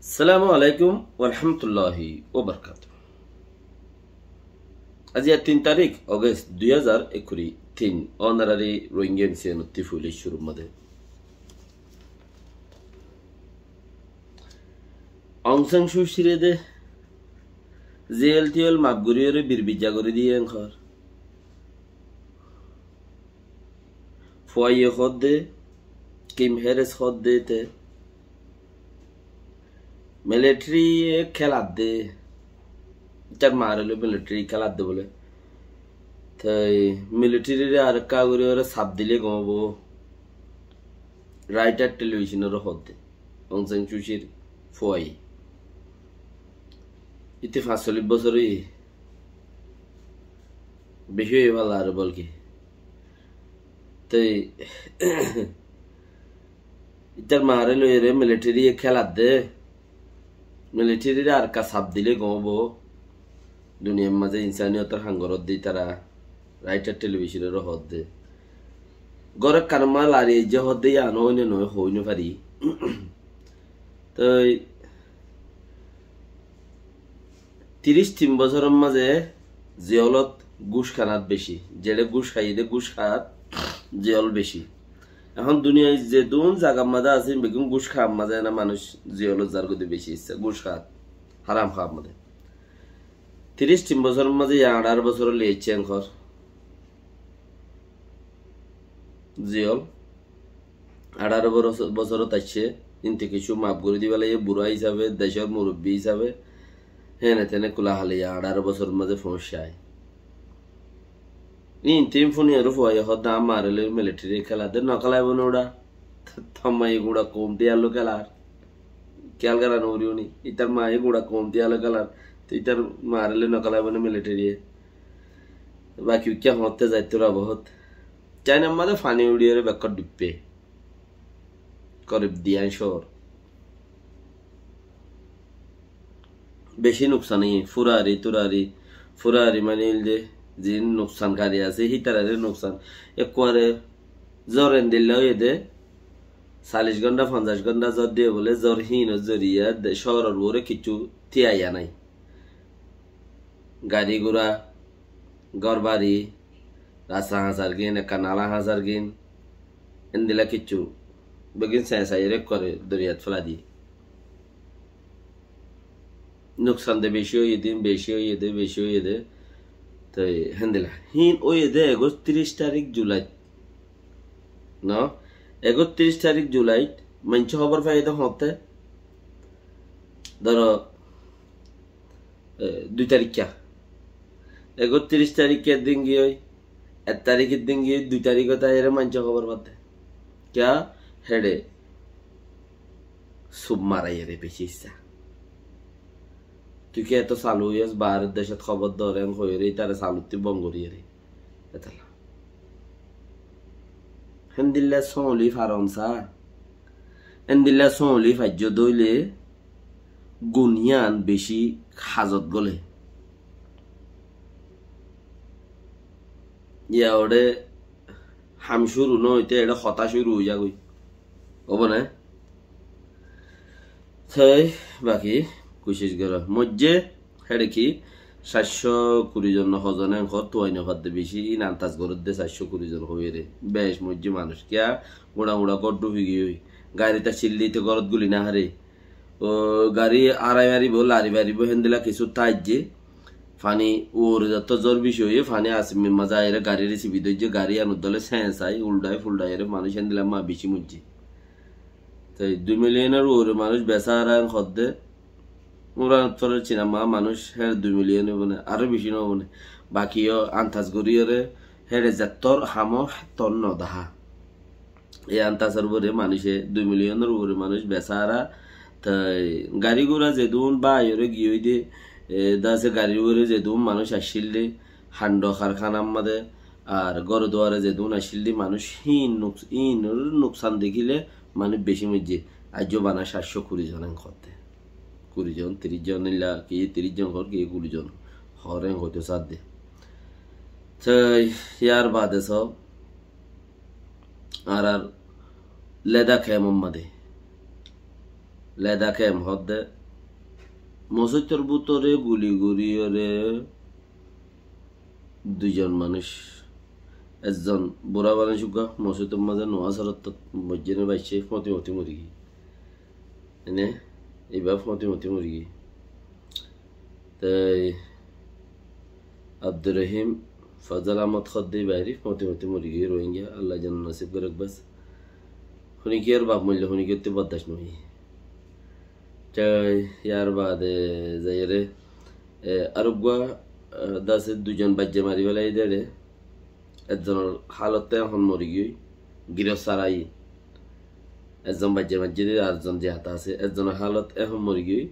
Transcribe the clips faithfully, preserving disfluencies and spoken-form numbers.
Assalamu alaikum warahmatulláhi wabarakátuhu. Aijja tin tarík August dui házar ekkuri tin, Honorary Rohingya M C N ottú fuilir cúrur mazé Aung San Suu Kyi re de jel tiyol maf gorí ore birbijja gorí diye enkor. Fuaye hoódde, Kim Harris hoódde te. Military ye kéladde. Ítar maare loi military kéladde bóle. Toi military re arekka gorí ore saf dile gom óibo. Reuters television ore hoódde. Aung San Suu Kyi r fuaye. Íte fañsollic bosór óiye. Beci óiye féllar bolki. Toi ítar maare loi ore military ye kéladde. Military re arekka saf dile gom óibo. Duniyar mazé insaniyotor ham goródde ítara. Reuters television ore hoódde. Gór ekkanor mazé lari aijje hoódde, yián óine noó hoi no fari. Toi tiríc tin bosóror mazé jelot gúc hánat beci. Zeçé gúc háiye de gúc hát jel beci. Ehón duniyait zedún zagar mazé asé, beggún gúc hár mazé ena manúic jelot zargói de beci issá, gúc hát, háram hár mazé. Tiríc tin bosóror mazé yián añçáro bosór loi aiccé enkor. Jel. Añçáro boro-, bosórot aiccé, inte kessú maf gorí diba laiye, bura hísabe, decór murobbi hísabe, héne tene kula háli añçáro bosóror mazé foóñiccé. Ín tin fúni aró fuaye hoódde, añár maare loi military ye kéladde, no kélaibo né uçá. Tor maye gura koum tiyar loi kélar. Kéyal gorá no foribó ni, ítar maye gura koum tiyar loi kélar. Toi ítar maare loi no kélaibo né military ye. Baki uikká hoóñtte zaittóu ra bohút. China mazé faní uçí ore bekkún dúippe. Korib diyan cóor. Beci nuksan óiye, furari, turari, furari mani óilde, ziín nuksankari asé, hítarare nuksan. Ekkuare zor endilla óiye de, sallic gónta, fonzaic gónta zor diye bóle, zor híinor zoriya de, cóoror uore kessú tiyaiya nái. Gari gura, gór bari, rasta hañsar gin, ekka nala hañsar gin, endilla kessú. Beggín señsaiyóre ekkore doriyat félai diye. Nuksan de beci óiye de, beci óiye de, beci óiye de. Toi héndilla. Híin óiye de ektiríc tarík Julait. No? Ektiríc tarík Julait maincé hóbor faiye de hoóñtte. Dóro, e, dui taríkka. Ektiríc taríkka din giyói, ek taríkor din giyói, dui taríkot aiyóre maincé hóbor fadde. Kiyá? Héçe sub maraiyóre beci issá. Tui kiyá eto salu óiyos, baáror decót hóbor dór, en hoiyóre, ítare saluttú bon goríyore. Héndilla sóoli faron sa. Héndilla sóoli faijjó dóile gun yián beci hazot góle. Yá ore ham cúru no óite ere hotá cúru ói zagói. Óibo né? Toi baki kucíc goró. Moijjé héçe ki, saitcó kuri zon no hozon en hoó, tuai no fadde beci, in antas gorédde saitcó kuri zon hoiyóre. Bec moijjé manúic. Kiyá? Gura gura gór dhufi giyói. Garit accíl de íte górot guli no fare. Ó gari arai faribó, lari faribó, héndilla kissú táijje. Fani uore zottót zor beci óiye, fani asimir mazé aiyóre garire sibi dóijje, gari iyan uddóle señsai, uldhai fuldhai ore manúic héndilla ma beci moijje. Toi dui miliyonor uore manúic besára en hoódde, Umran ottór Cina ma manúic hér dui miliyon óibo né, aró beci no óibo né. Baki yó antas goríyore héçe zettór ham ó hettór no dahá. E antasor uore manúice dui miliyonor uore manúic besára, toi gari gura zedún báiyore giyói de, e, dase garir uore zedún manúic accíl de, hando karkana mazé, ar gór duare zedún accíl de manúic híin nuks-, híinor nuksan dekíle manúic beci moijje. Aijjó bana saitcó kuri zon en hoódde. Kuri zon, tiríc zon illa ki, tiríc zon hoór ki, kuri zon hoór en hoitó sadde. Toi yar bade só, añárar Leda kemor mazé. Leda kem hoódde, Mosóitor bútore guli goríyoré duizon manúic, ezzon burá manúic uggúa mosóitor mazé nuwás orottát moijjé né baiccé, fóñti fóñti morigiyé. Ene, ibá fóñti fóñti morigiyé. Te Abdur Rahim Fazal Ahmad hoddé ibá eri fóñti fóñti morigiyé Rohingya, Allah jan nosib goré bas. Honikiyar baf moille honikiyar tu bordac no óiye. Te yar baade zaiyeré, e, ar uggúa, e, dase duizon baijja mari félaiye dé. Ezzonor halot ehón morigiyói, girós sára. Ezzon baijja maijjé dé, ar zon ziyata asé. Ezzonor halot ehón morigiyói,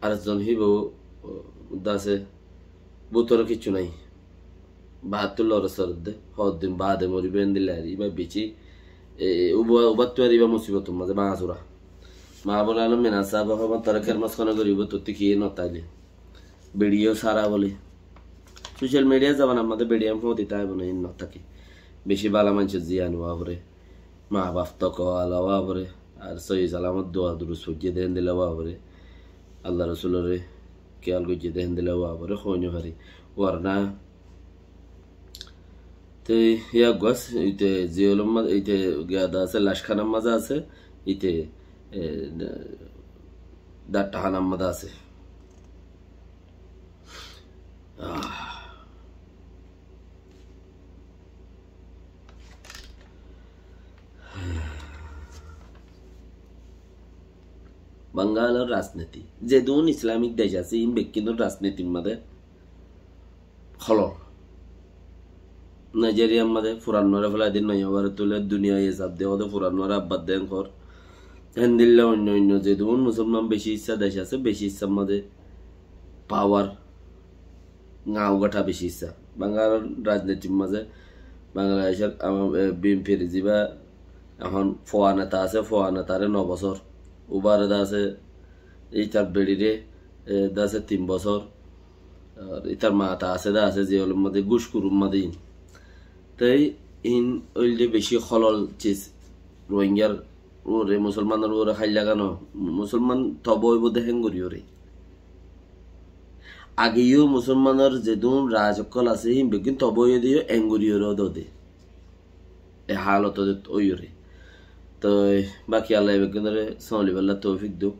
ar zon híba, o, dase bútore kiccú nái. Baáttú lore sore dé, hoddin baade moribó endilla ar, ibá bicí, e, e, uba-, ubattú ar ibá musibotor mazé báñsura. Maabóin alom minan sábe hoiban, tará kermas hone goríbo, tottú kiyé no táile. Bidiyó sára bóli. Social media zobanar mazé bidiyó fóñti táibo no, in no táke. Bicí bála maincór ziyan ówa foré. Maa baf tók ala ówa foré, ar sóiyi salamot dua durus foijjé dé héndilla ówa foré, Allah Rosuloré kiyal goijjé dé héndilla ówa foré, hoi no fari. Warna te yá guás, ite ziyolor mazé, ite giyada asé, lackánar mazé asé, ite, e, dattahánar mazé asé. Ah. Bangalor rajniti. Zedún Islamik dec asé, in bekkúnor rajnitir mazé holol. Nijeriyar mazé furannoré félai di, noya uore tule, duniyai esab de, ode furannoré abbar de enkor. Endilla oinno oinno zedún musolman beci issá dec asé, beci issár mazé pawar. Gañu gatha beci issá. Bangalor rajnitir mazé Bangladecor ama, e, B N P r ziba ehón fua neta asé, fua netare no bosór. Ubare de asé, itar beçire, e, de asé tin bosór. Ar itar mata asé de asé, ziyolor mazé guckurur mazé in. Te in óilde beci holol ciz. Rohingyar uore, musolmanor uore háil lagano. Musolman toba óibo de héngoriyóre. Ageyó musolmanor zedún raj ókkol asé, hín beggín toba óiye de yó héngoriyóre ódode. E hálot ódode óiyore. Toi baki Allah e beggúnore sómolibálla toufik douk.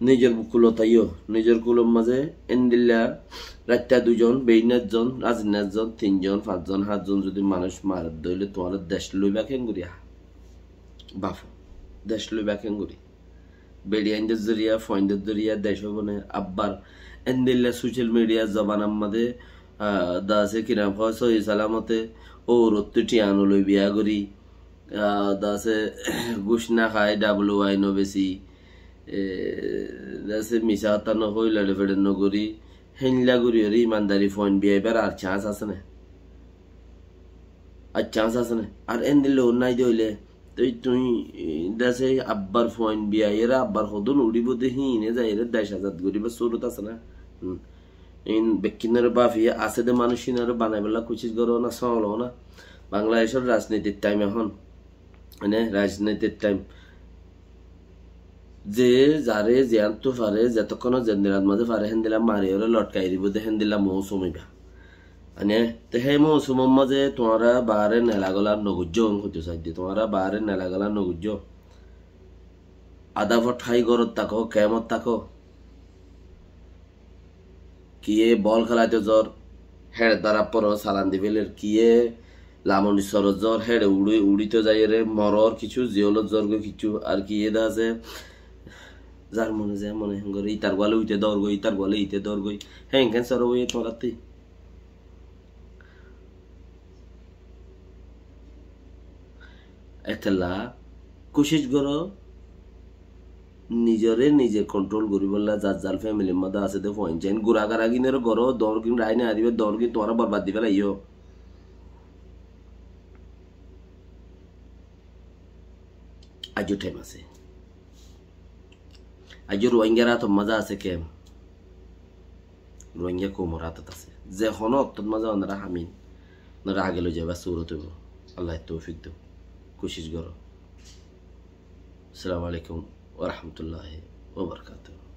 Nizor kúlot aiyó, nizor kúlor mazé endilla raitta duizon, bein ezzon, azin ezzon, tinzon, fañszon, hátzon zodi manúic maredde óile tuáñra dec loiba kéngori? Bafo, dec loiba kéngori? Beçiyaindor zoriya, fuaindor zoriya dec óibo né? Abbar endilla social media zobanar mazé, ah, de asé ki nam hoó, sóiyi salamote óurottú thiañ no loi biya gorí, ah, de asé gúc no hái, W I no besi, e, de asé misá hotá no hoi, leçe feçe no gorí, héndilla gorí óre imandari fuain biyaibar ar chance asé né? Ar chance asé né? Ar endilla ór nái de óile, toi tui, e, de asé abbar fuain biyaiyóre abbar hodún uçíbo de híine zaiyóre dec azad goríbar surot asé né? Hmm. In bekkúnore bafiye asé de manúic, hínore banaibálla kucíc goró na, sómolo na. Bangladecor rajnitir time ehón. Mane rajnitir time. Ze zare ziyántu fare, zetókkon zendilat mazé fare, héndilla mariyóre lotkai dibo de, héndilla mousum ibá. Mane, te hé mousumor mazé tuáñra baáre nela gola no goijjó, hoitó saidde, tuáñra baáre nela gola no goijjó. Adá fot hái górot táko, kemot táko. Kiyé bol kélaito zor, héçe dóra foror, salan di féler. Kiyé lamoni sorot zor, héçe uçí, uçíto zaiyóre moror, kissú ziyolot zorgói kissú. Ar kiyé de asé, zar mone ze mone héngori, itar guále uite dórgói, itar guále ite dórgói. Hé, enkén sor óiye tuáñrattú. Etella kucíc goró, nizoré nize control goríbolla, zar zar femilir mazé asé de fuain cain. Gura gara gínoré goró, doñr gín rai no aribo, doñr gín tuáñra borbad di félaiyó. Aijjó time asé. Aijjó Rohingyar átot mazé asé kem. Rohingya koumor átot asé. Ze honó ottót mazé onora hamin, onora age loi zaibar surot óibo. Allaye toufik douk. Kucíc goró. Assalamu alaikum wa rahmatullahi wa barakatuhu.